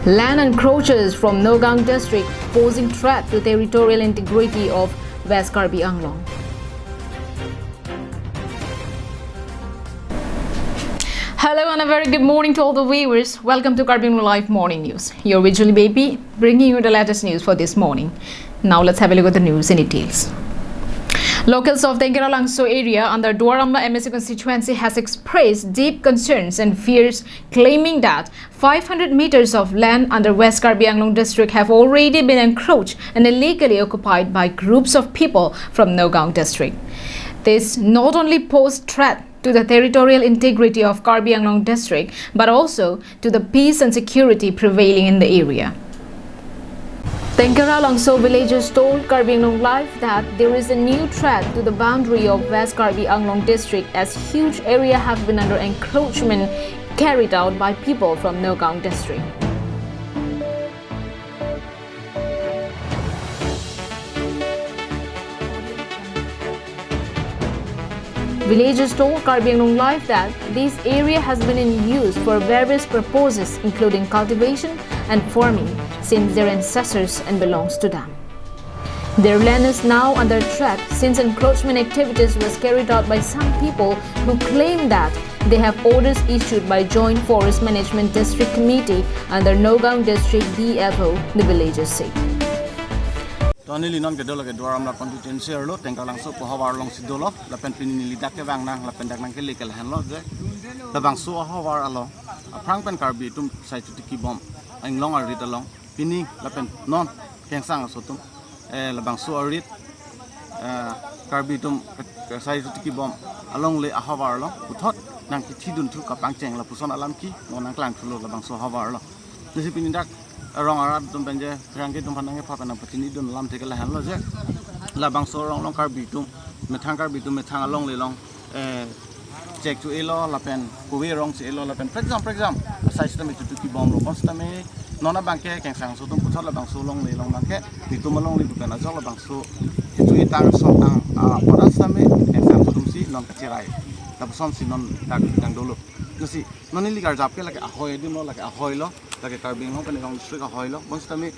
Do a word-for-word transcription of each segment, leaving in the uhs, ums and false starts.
Land encroachers from Nagaon district posing threat to territorial integrity of West Karbi Anglong. Hello and a very good morning to all the viewers. Welcome to Karbi Anglong Live Morning News. You're with Julie Baby, bringing you the latest news for this morning. Now let's have a look at the news in details. Locals of Tengkera Langso area under Duar Amla M A C constituency has expressed deep concerns and fears, claiming that five hundred meters of land under West Karbi Anglong district have already been encroached and illegally occupied by groups of people from Nagaon district. This not only pose threat to the territorial integrity of Karbi Anglong district, but also to the peace and security prevailing in the area. Tengkera Langso villagers told Karbi Anglong Live that there is a new threat to the boundary of West Karbi Anglong district, as huge area have been under encroachment carried out by people from Nagaon district. Villagers told Karbi Anglong Live that this area has been in use for various purposes, including cultivation and farming, since their ancestors and belongs to them. Their land is now under threat since encroachment activities was carried out by some people who claim that they have orders issued by Joint Forest Management District Committee under Nagaon District D F O, the villagers say. To neli non kedo lake Duar Amla constituency arlo, Tengkera Langso pu ahavar alongsi dolo, lapen pini neli dak kevang nang, lapen dak nangkele ke lahenlo je, labangso ahavar along aphrang pen Karbi atum sai chotiki bom, inglong arit along, pini lapen non kengsang aso atum, eh, labangso arit, eh, Karbi atum ke-, ke-, sai chotiki bom alongle ahavar along puthot nangkethidun thu kapangcheng lapuson alam ke non nangklang thulo labangso ahavar along. Lasi pini dak arong arat atum pen je, pherangke atum aphan nangkepha pen nangpachinidun alam thek ke lahenlo je, labangso arong along Karbi atum methang, Karbi atum methang alongle along, eh, chek cho-elo lapen kove arong cho-elo lapen prekjam prekjam asai sitame chotiki bomlo, bonsitame non abangke kengsang aso atum puthot labangso alongle along abangke netum alongle pu pen ajok labangso kecho-etang sotang, ah, apot an sitame kengsang aso atumsi non kacherai. Lapusonsi non dak dang dolo. Lasi non neli karjap ke lake ahoi adim lo, lake ahoi lo, lake Karbi Anglong pen Nagaon district ahoi lo. Bonsitame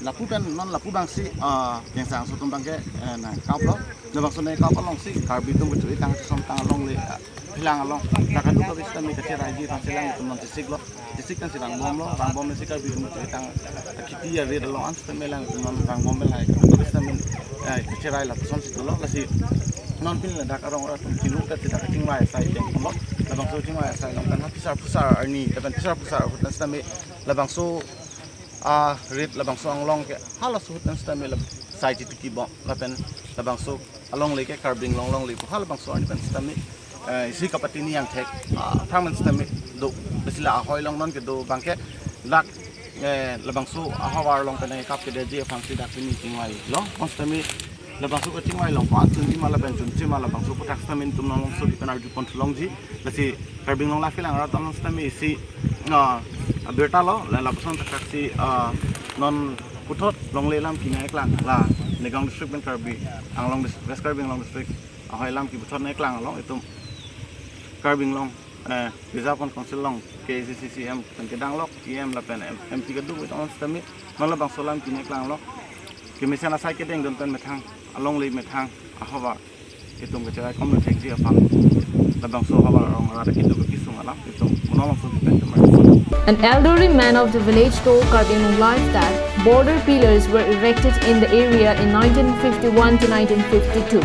lapu pen non lapu abangsi, ah, kengsang aso atum abangke, eh, nangkaplo. Labangso nangkap alongsi Karbi atum kecho-etang sotang alongle, ah, phelang along, dak kadokave sitame kacheraiji aphansi alanglitum non chesiklo. Chesik pensi vangbomlo, vangbomsi Karbi atum kecho-etang akheti arit along an sitame alanglitum non vangbom pen lahai kadokave sitame, eh, kacherai lapusonsi dolo. Lasi non pini ladak arong arat atum kinu kat sita kachingvai asai dengponlo. Labangso chingvai asai along pen ha phisar phusar arni, lapen phisar phusar ahut an sitame labangso arit, labangso anglong ke halaso ahut an sitame lab-, sai chotiki bom lapen labangso alongle ke Karbi Anglong alongle pu halabangso arni pen sitame, eh, isi kapatini angthek, ah, aphrang pen sitame do, lasi la ahoi along non kedo abangke dak, eh, labangso ahavar along pen nangkap kedetji aphansi dak pini chingvailo. Bonsitame labangso kachingvai along ko-an chunji ma lapen chunche ma, labangso aphuthak sitame netum non alongso kipen arjupon thulongji. Lasi Karbi Anglong Live kelang arat along sitame isi, ah, abirta lo, la lapuson thakthaksi, ah, non puthot longle alam ke nangkeklang, la Nagaon district pen Karbi Anglong dis-, West Karbi Anglong district ahoi alam ke puthot nangkeklang along itum Karbi Anglong, eh, Reserve Council along K A C C C M pen kedang lok, E M lapen M-, M P kadokave atum sitame non labangso alam ke nangkeklanglo. Kemesen asai kedengdun pen methang, alongle methang ahavar itum kacherai komlo thekji aphan labangso ahavar arong arat kedo kesung alam itum mono alongsi pen tum. An elderly man of the village told Karbi Anglong Live that border pillars were erected in the area in nineteen fifty-one to nineteen fifty-two,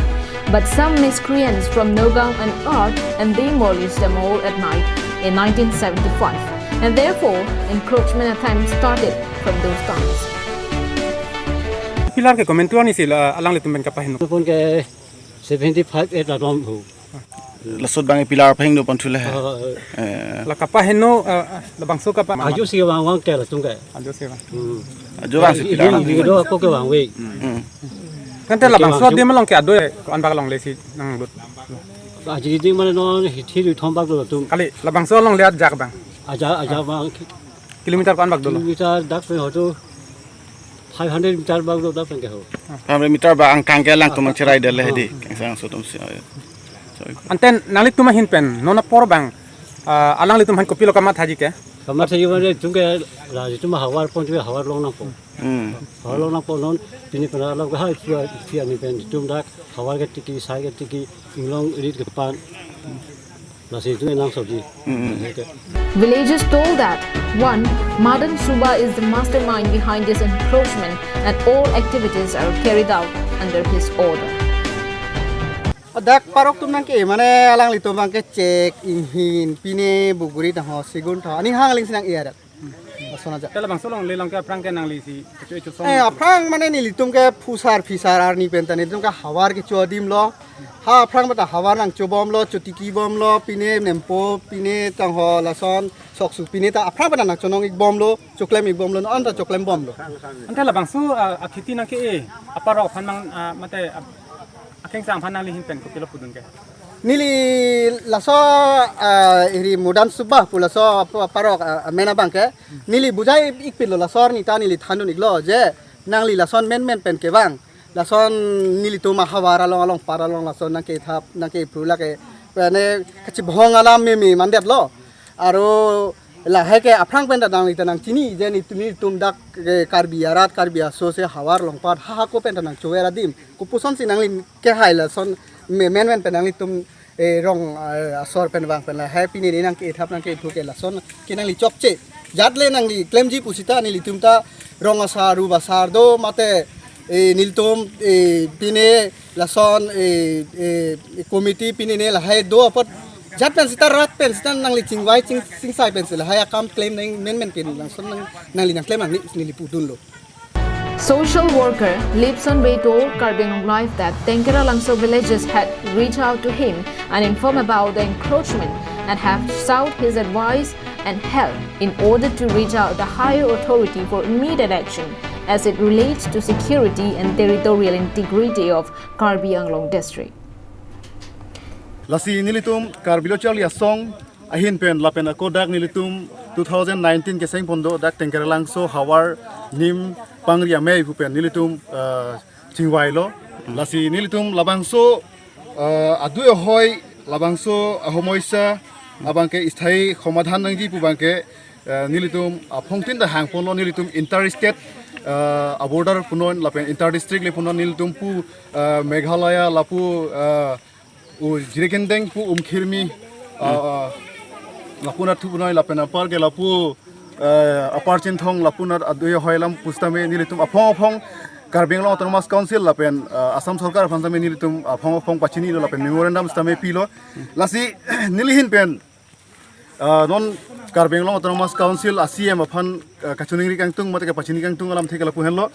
but some miscreants from Nagaon unearthed and demolished them all at night in nineteen seventy-five, and therefore encroachment attempts started from those times. Pillar ke komentu ani si la alanglitum pen kapaheno. Pon ke seventy five eight atum ho. Lasot abang pillar pahingno pon thule he. Ah, eh. Eh. La kapaheno, ah, ah, labangso kapa. Ajo si vang vang ke latum ke. Ajo si vang. Hmm. Ajo vang si pillar. Ini, ini do ako ke vang we. Hmm. Kan te labangso adim along ke ado ko-an bak longle si nanglut. Ajo di mana non hithi du thom bak do latum. Kali labangso alongle ajak bang. Aja, aja bang. Kilometer ko-an bak dolo? Kilometer dak pen hotu five hundred meter bak do dak pen ke ho. Five hundred meter bak angkang ke alangtum nangcherai dele di. Ah. Kengsang aso atumsi. Sorry. Anten nanglitum ahin pen non apor bang, ah, alanglitum aphan kopilo kamathaji ke? Kamatha yu mane tum ke la tum havar pon tu havar long nangpo. Hmm. Havar long nangpo non pini pena lo ha tua tia ni pen tum dak havar ke tiki sai ke tiki inglong rit ke pan. Lasi tum nang soji. Hmm. Oke. Villagers told that one, Madan Suba is the mastermind behind this encroachment and all activities are carried out under his order. Dak parok tum nang ke mane alanglitum bang ke chek inghin pine buguri tang ho sigun tang ani hang aling sinang iya dak. Asona ja. Tela bangso longle long ke aphrang ke nangli si kecho echo song. Eh, aphrang mane nelitum ke phusar phisar arni pen ta nelitum ke havar kecho adim lo. Ha aphrang ta havar nangcho bom lo, chotiki bom lo, pine nempo, pine tang ho lason soksu pine ta aphrang pen nangchonong ik bom lo, choklem ik bom lo, non ta choklem bom lo. Ante labangso ah, akhiti nang ke e aparok aphan mang ah, mate ah, akheng sang aphan nangli hin pen kopilo pudun ke. Neli laso ah, iri Madan Suba pu laso ap- aparok ah, amen abang ke. Neli bujai ik pilo laso arni ta neli thandun ik lo je nangli lason men men pen ke bang. Lason nelitum ahavar along along par along lason nang ke thap nang ke pru lake. Pene kachibhong alam me me mandet lo. Aro lahai ke aphrang pen ta nangli ta nangchini je nelitum dak ke Karbi arat Karbi aso se havar long pat ha ha ko pen ta nangchover adim. Kopuson si nangli ke hai lason me men men pen nanglitum eh, rong eh, asor pen bang pen lahai pine nang ke thap nang ke thu ke lason ke nangli chokche. Jat le nangli klemji pusita nelitum ta rong asar ru basar do mate eh, nelitum eh, pine lason eh, eh, committee pine ne lahai do apot jat pen sita rat pen sita nangli chingvai ching chingsai pen si lahai akam klem nang men men ke lason nang nangli nang klem nangli neli pudun lo. Social worker Lipson Bey told Karbi Anglong Live that Tengkera Langso villagers had reached out to him and informed about the encroachment and have sought his advice and help in order to reach out the higher authority for immediate action as it relates to security and territorial integrity of Karbi Anglong district. Lasi nelitum Karbi Lo Charli Asong ahin pen lapen ako dak nelitum two thousand nineteen keseng pon do dak Tengkera Langso havar nim pangri amei pu pen nelitum eh, chingvai lo. Lasi nelitum labangso eh, adui ahoi labangso ahomoisa abang ke isthai somadhan nangji pu bang ke eh, nelitum aphongtin ta hang pon lo nelitum inter state eh, a border punon lapen inter district le punon nelitum pu eh, Meghalaya lapu eh, u Jirikindeng pu Umkhirmi ah, ah, lapunat thu punoi lapen apar ke lapu eh, apar Chinthong lapunat adui ahoi alam pusitame nelitum aphong aphong Karbi Anglong Autonomous Council lapen eh, Assam Sorkar aphan sitame nelitum aphong aphong pachini lo lapen memorandum sitame pilo. Lasi neli hin pen ah, non Karbi Anglong Autonomous Council a C M aphan ah, kachiningri kangtung mate kapachini kangtung alamthe ke lapu henlo.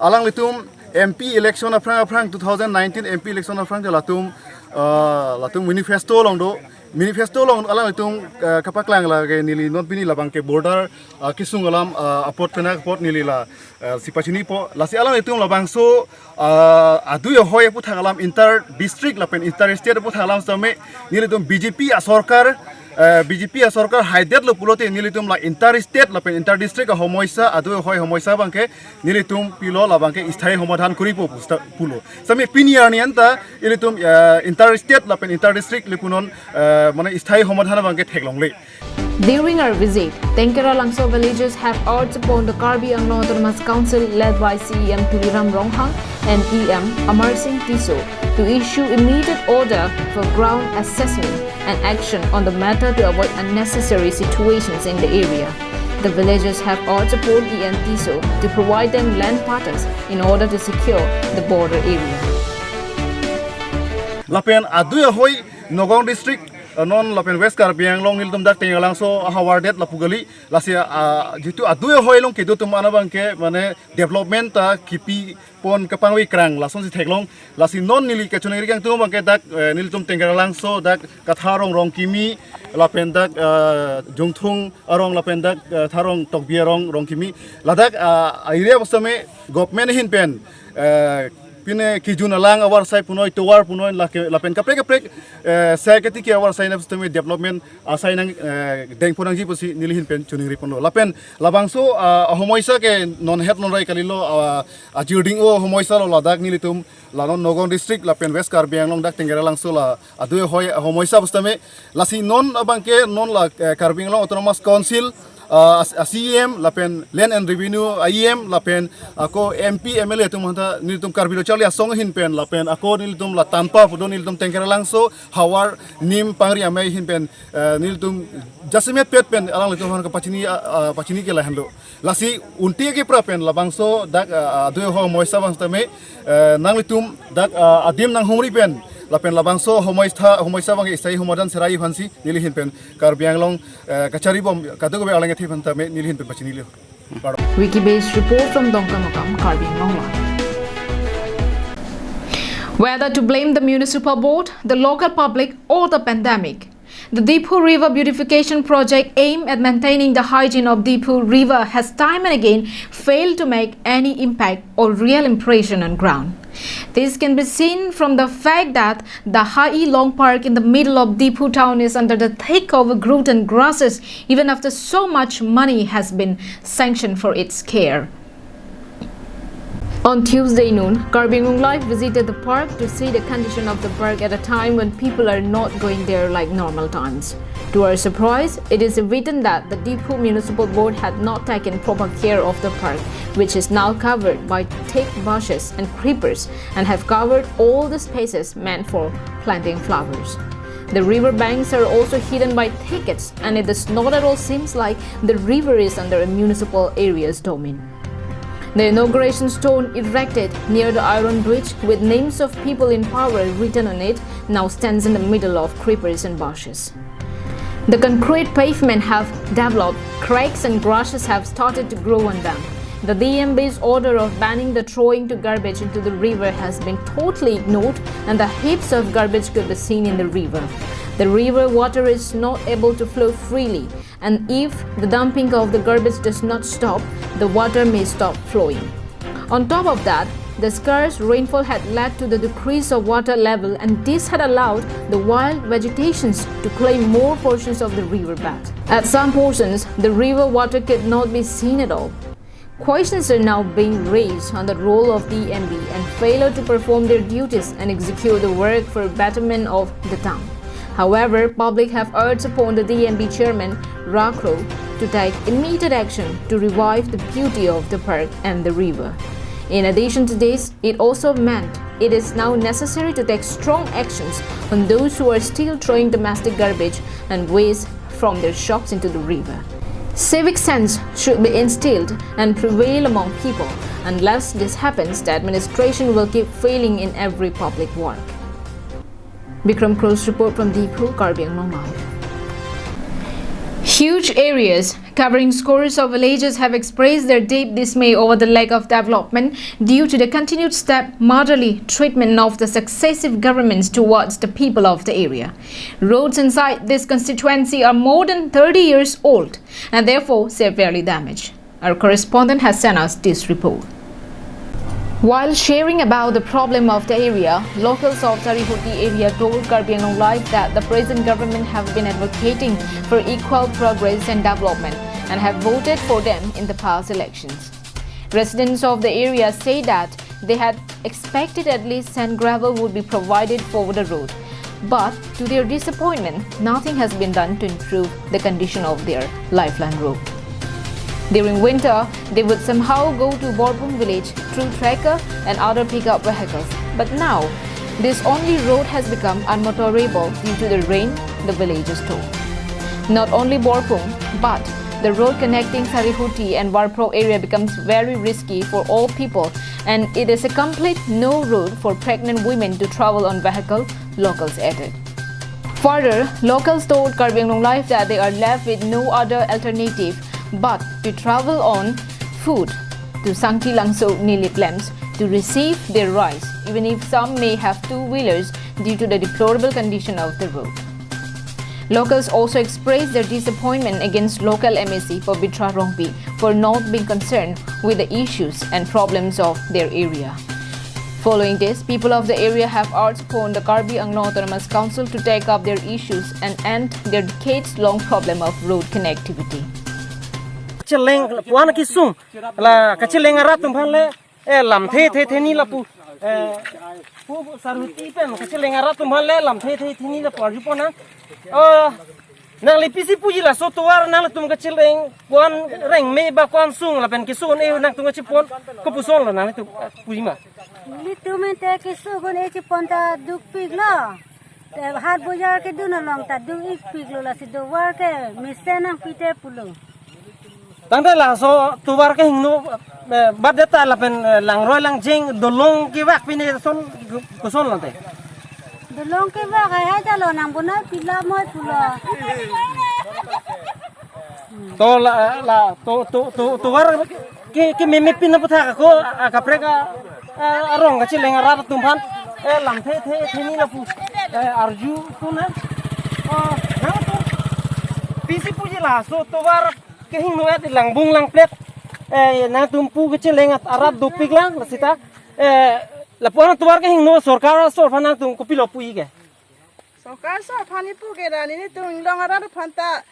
Alanglitum M P election aphrang aphrang two thousand nineteen M P election aphrang ke latum ah, latum manifesto along do. Manifesto along alanglitum ah, kapaklang lake neli non pini labang ke border ah, kesung alam ah, apot pen apot neli la ah, si pachinipo. Lasi alanglitum labangso ah, adui ahoi aputhak alam inter district lapen inter state aputhak alam sitame nelitum B J P asorkar eh, B J P asorkar haidet lo pulote nelitum la inter state lapen inter district ahomoisa adui ahoi homoisa bang ke nelitum pilo labang ke isthai somadhan koripo pusta pulo. Sitame pini arni anta nelitum eh, inter state lapen inter district le punon eh, mane isthai somadhan bang ke theklongle. During our visit, Tengkera Langso villagers have urged upon the Karbi Anglong Autonomous Council led by C E M Tuliram Ronghang and E M Amar Singh Tisso to issue immediate order for ground assessment and action on the matter to avoid unnecessary situations in the area. The villagers have urged upon E M Tisso to provide them land parcels in order to secure the border area. Lapen adui ahoi Nagaon district eh, non lapen West Karbi Anglong nelitum dak Tengkera Langso ahavar det lapu kali. Lasi ah, jitu adui ahoi along kedo atum ana bang ke mane development ta kipi pon kapangve krang lason si theklong. Lasi non neli kachiningri kangtung bang ke dak eh, nelitum Tengkera Langso dak Katharong Rongkimi lapen dak eh, Jungthung arong lapen dak eh, Tharong Tokbi arong Rongkimi ladak ah, area pusitame government hin pen eh, pine kijun alang avarsai punoi tovar punoi lake lapen kaprek kaprek eh, sai ketiki avarsai na pusitame development asai nang eh, dengpo nangji pusi neli hin pen chiningri ponlo. Lapen labangso ah, ahomoisa ke non het non rai kalilo ah, ajirding o homoisa lo ladak nelitum la non Nagaon district lapen West Karbi Anglong dak Tengkera Langso la adui ahoi homoisa pusitame lasi non abang ke non la eh, Karbi Anglong Autonomous Council ah, a-, a-C E M lapen Land and Revenue a-E M lapen ako M P, M L A atum aphanta nelitum Karbi Lo Charli Asong ahin pen lapen ako nelitum la tanpa pudo nelitum Tengkeralangso Havar Nim Pangri Amei ahin pen, eh, nelitum jasemet pet pen alanglitum aphan kapachini, ah, ah, pachini ke lahenlo. Lasi unti ke pra pen labangso dak, ah, ah, do ho moisa bang tame, eh, nanglitum dak, ah, adim nanghumri pen lapen labangso homoisa, homoisa bang isai homodan serai aphansi neli ahin pen Karbi Anglong, eh, kachari bom kadokave alang athe aphan tame neli ahin pen pachini lo. Wiki based report from Dongkamukam, Karbi Anglong Live. Whether to blame the municipal board, the local public, or the pandemic, the Diphu River Beautification Project aimed at maintaining the hygiene of Diphu River has time and again failed to make any impact or real impression on ground. This can be seen from the fact that the Hai Long Park in the middle of Diphu town is under the thick overgrowth and grasses even after so much money has been sanctioned for its care. On Tuesday noon, Karbi Anglong Live visited the park to see the condition of the park at a time when people are not going there like normal times. To our surprise, it is evident that the Diphu Municipal Board had not taken proper care of the park, which is now covered by thick bushes and creepers and have covered all the spaces meant for planting flowers. The river banks are also hidden by thickets, and it does not at all seems like the river is under a municipal area's domain. The inauguration stone erected near the iron bridge with names of people in power written on it now stands in the middle of creepers and bushes. The concrete pavement have developed, cracks and grasses have started to grow on them. The D M B's order of banning the throwing to garbage into the river has been totally ignored, and the heaps of garbage could be seen in the river. The river water is not able to flow freely, and if the dumping of the garbage does not stop, the water may stop flowing. On top of that, the scarce rainfall had led to the decrease of water level, and this had allowed the wild vegetations to claim more portions of the river bed. At some portions, the river water could not be seen at all. Questions are now being raised on the role of D M B and failure to perform their duties and execute the work for betterment of the town. However, public have urged upon the D M B chairman, Ra Kro, to take immediate action to revive the beauty of the park and the river. In addition to this, it also meant it is now necessary to take strong actions on those who are still throwing domestic garbage and waste from their shops into the river. Civic sense should be instilled and prevail among people. Unless this happens, the administration will keep failing in every public work. Bikram Kro's report from Diphu, Karbi Anglong Live. Huge areas covering scores of villages have expressed their deep dismay over the lack of development due to the continued stepmotherly treatment of the successive governments towards the people of the area. Roads inside this constituency are more than thirty years old and therefore severely damaged. Our correspondent has sent us this report. While sharing about the problem of the area, locals of Sarihuti area told Karbi Anglong Live that the present government have been advocating for equal progress and development and have voted for them in the past elections. Residents of the area say that they had expected at least sand gravel would be provided for the road. But to their disappointment, nothing has been done to improve the condition of their lifeline road. During winter, they would somehow go to Borpung village through tracker and other pickup vehicles. But now, this only road has become unmotorable due to the rain the villagers told. Not only Borpung, but the road connecting Sarihuti and Warpro area becomes very risky for all people, and it is a complete no road for pregnant women to travel on vehicle, locals added. Further, locals told Karbi Anglong Live that they are left with no other alternative but to travel on foot to Sangti Langso Nilip Lamps to receive their rice, even if some may have two-wheelers due to the deplorable condition of the road. Locals also expressed their disappointment against local M A C Pabitra Rongpi for not being concerned with the issues and problems of their area. Following this, people of the area have urged upon the Karbi Anglong Autonomous Council to take up their issues and end their decades-long problem of road connectivity. Cheleng puan kisung la kacheleng arat atum aphan le, eh, lam the the theni lapu, eh, pu Sarihuti pen kacheleng arat atum aphan le lam the the theni lapu arjupon na. Oh, Nangli pisi puji laso tovar nangtum kacheleng ko-an rengme ba ko-an sung lapen keso un-e nangtum kachepon, kopuson lo nanglitum puji ma? Nelitum ente keso un-e chepon ta dukpik lo. Te hat bojar kedun along ta duk-ikpik lo, lasi tovar ke mesen nangpi te pulo. Tangte laso tovar kehingno, eh, bat det ta lapen, eh, langroi langjeng dolong kevak pine son koson lante. Dolong kevak hai hai ta lo, nang bonai pila moi pulo. To la, la, to, to, to, tovar ke, kememe pin aputhak ako, akaprek a, a, arong kacheleng arat atum aphan, eh, lamthe, the, theni lapu, eh, arju tu na. Oh, nangtum pisi puji laso tovar kehingno et langbung langplet, eh, nangtum pu kacheleng at arat dopik lang, la sita, eh, lapu-an tovar kehingno sorkar aso aphan nangtum kopilo puji ke? Sorkar aso aphan ni pu ke ra nelitum inglong arat aphan ta,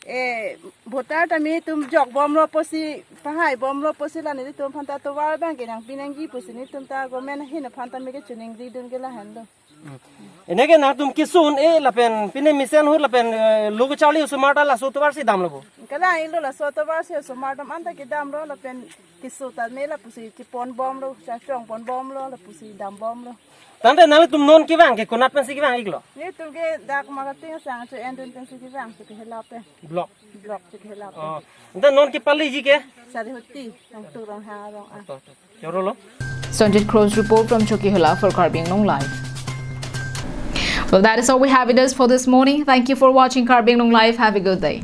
eh, voter ta nelitum jokbomlo pusi, pahai bomlo pusi la nelitum aphan ta tovar abang ke nangpi nangji pusi nelitum ta government ahin aphan ta me kachiningri dun ke lahenlo. Ene ke nangtum keso un-e lapen pine mesen ahut lapen, eh, lo kacharli osomar ta laso tovar si damlo bo? Kalang ilo laso tovar si osomar atum anta kedamlo lapen keso ta me lapusi chepon bomlo, chachong pon bomlo, lapusi dam bomlo. Tangte nanglitum non kevang ke konat pensi kevang-iklo? Nelitum ke dak marketing sang cho endun pensi kevang, cho kehela pen. Block. Block cho kehela pen. Oh. Ante non kepaleji ke? Sarihuti, Rongtuk Ronghang arong a. To, to. Choro lo. Sanjit Cross report from Chokihola for Karbi Anglong Live. Well, that is all we have with us for this morning. Thank you for watching Karbi Anglong Live. Have a good day.